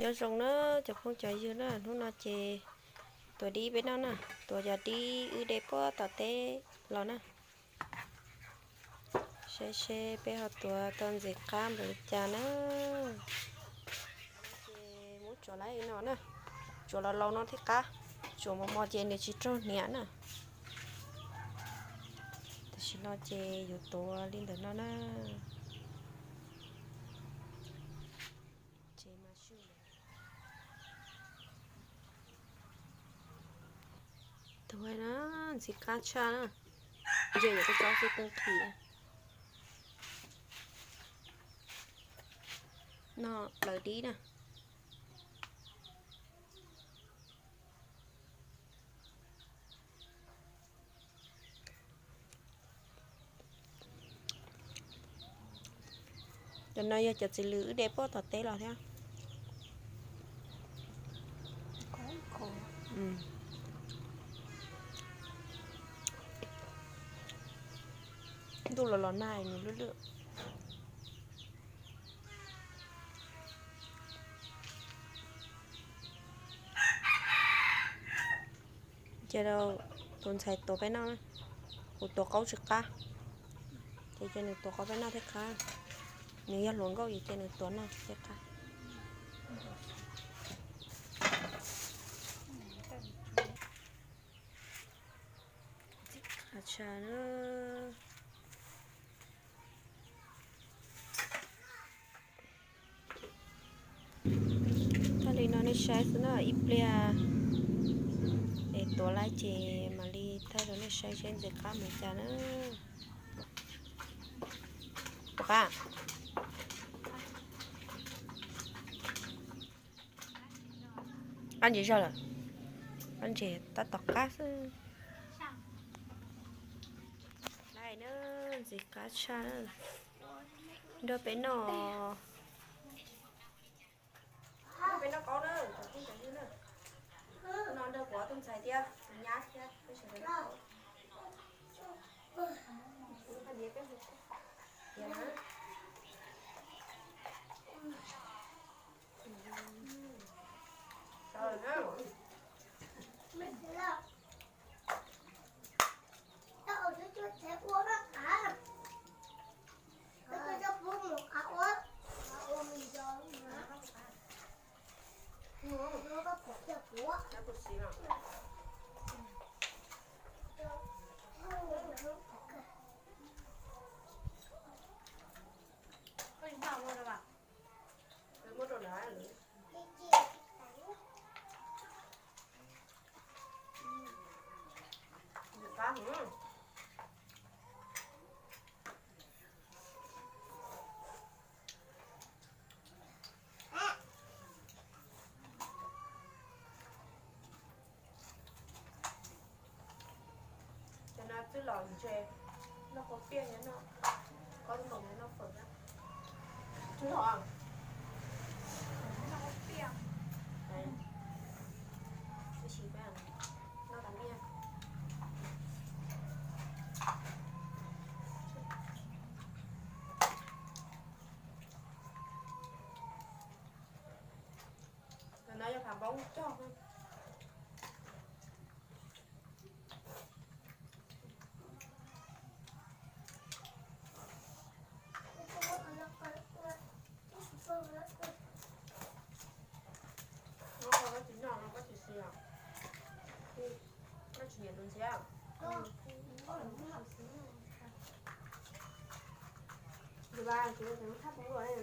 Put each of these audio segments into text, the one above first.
Nyob zoo na cov phooj cov ywg na, hnub no ces tuav dib peb noj na, tuav cov dib wb de puag tom teb los na. Saib seb peb ho tuav tau ntxiv qab npaum li cas na. Ces muab tsuav laib no na, tsuav los laus no thiaj qab, tsuav mos mos ces nws tsis raug hniav na. Tam sim no ces yuav tuav li ntawm no na. Tuav na, ntxim qab tshaj na. Ntsia yuav tau tsob xwb teej qhis. No plaws dib na. Cov no yog cov txiv lws wb de puag tom teb los thiab. Ntuj los los nag nws lwj lwj. Ces tus ntxhais tuav peb noj, kuv tuav qaub tsis qab, ces cia nws tuav qaub peb noj thiaj qab. Nws yog hluas nkauj ces cia nws tuav noj thiaj qab. Qab tshaj na. Thaij li no nej saib xwb na, ib pliag es tuav laib ces mam li thaij rau nej saib seb ntxim qab mus cas na. Tom qab. Qab ntses zog lawm, qab ntses tab tom qab xwb. Laib na, ntxim qab tshaj na. Nrog peb noj. Nrog peb noj qaub na, cov phooj cov ywg na. No nrog kuv ob tug ntxhais thiab tus nyab thiab peb sawv daws noj qaub. Cov no twb los ntses, noj qaub piaj, noj qaub ntoos, noj fawm na. Tsis los, noj qaub piaj, ib sim noj tas niaj. Cov no yog phav npoob cog. Koj tsis noj no koj tsis siv os? Koj tsis nyiam tus ntxhiab? Tus ba tsis thab pov luaj.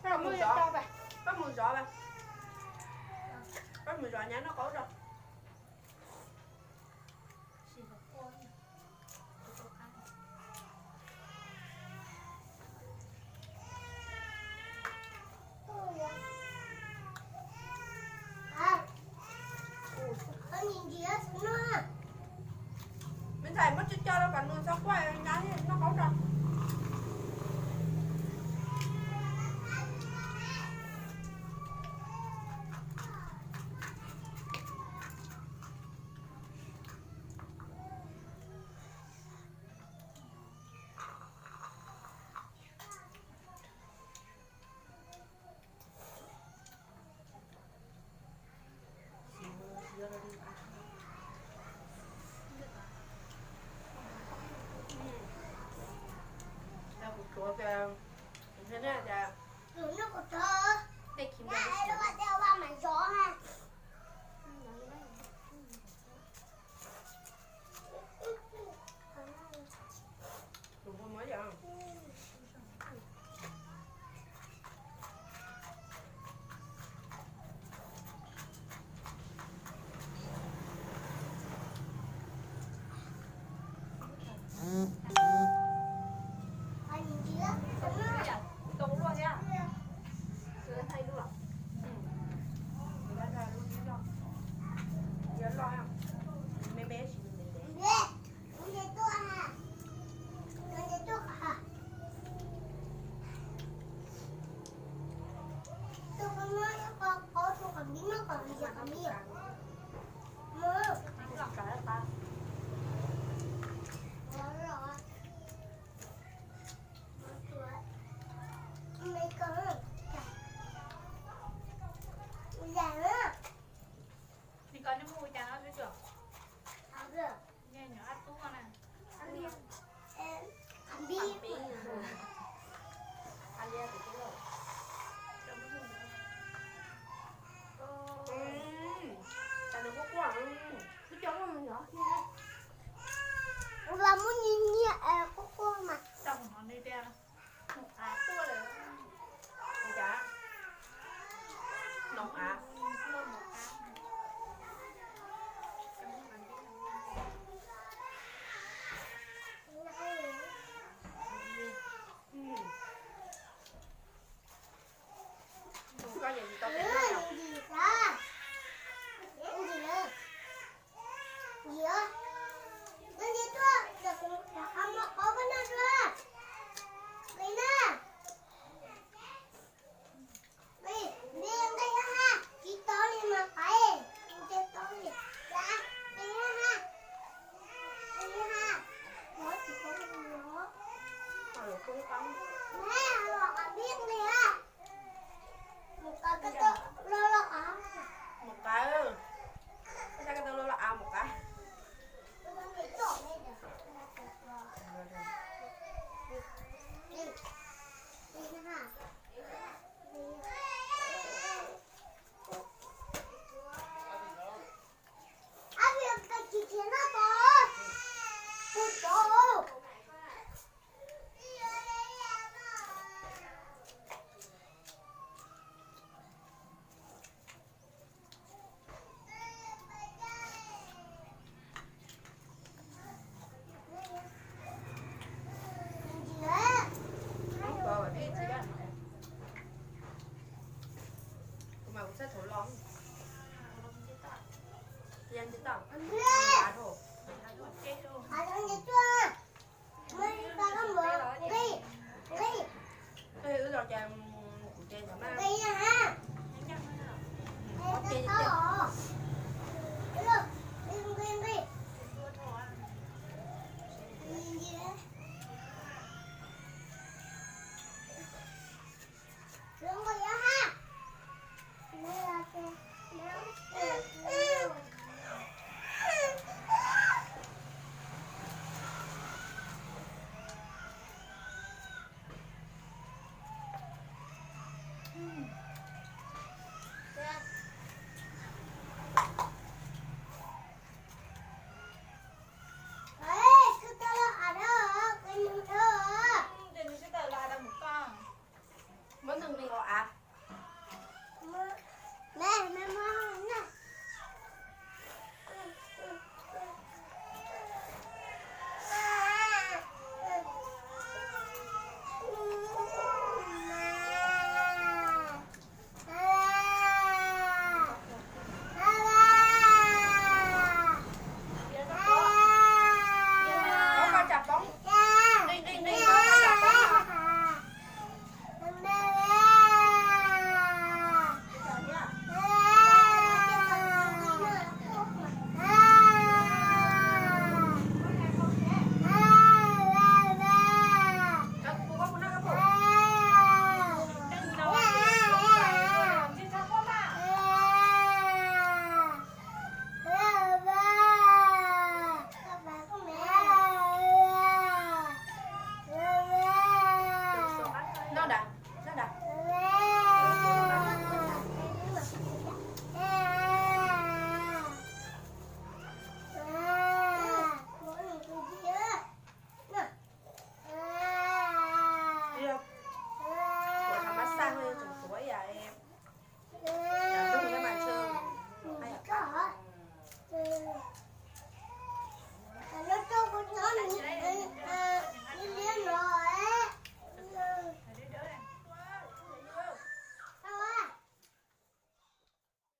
Koj mus zov, koj mus zov nyab noj qaub rau. Tus noj qhov txog, nej khiv mus ua si. Tus npua mov yom. Los muab nyiaj nyiaj es quaj quaj mas. Mus qav, koj tau los los av mus qav. Kuv mas kuv txhaj thaum los. Yog nce toj, av dhau. Wb los ces kuv ces thaum mas. Ces ces.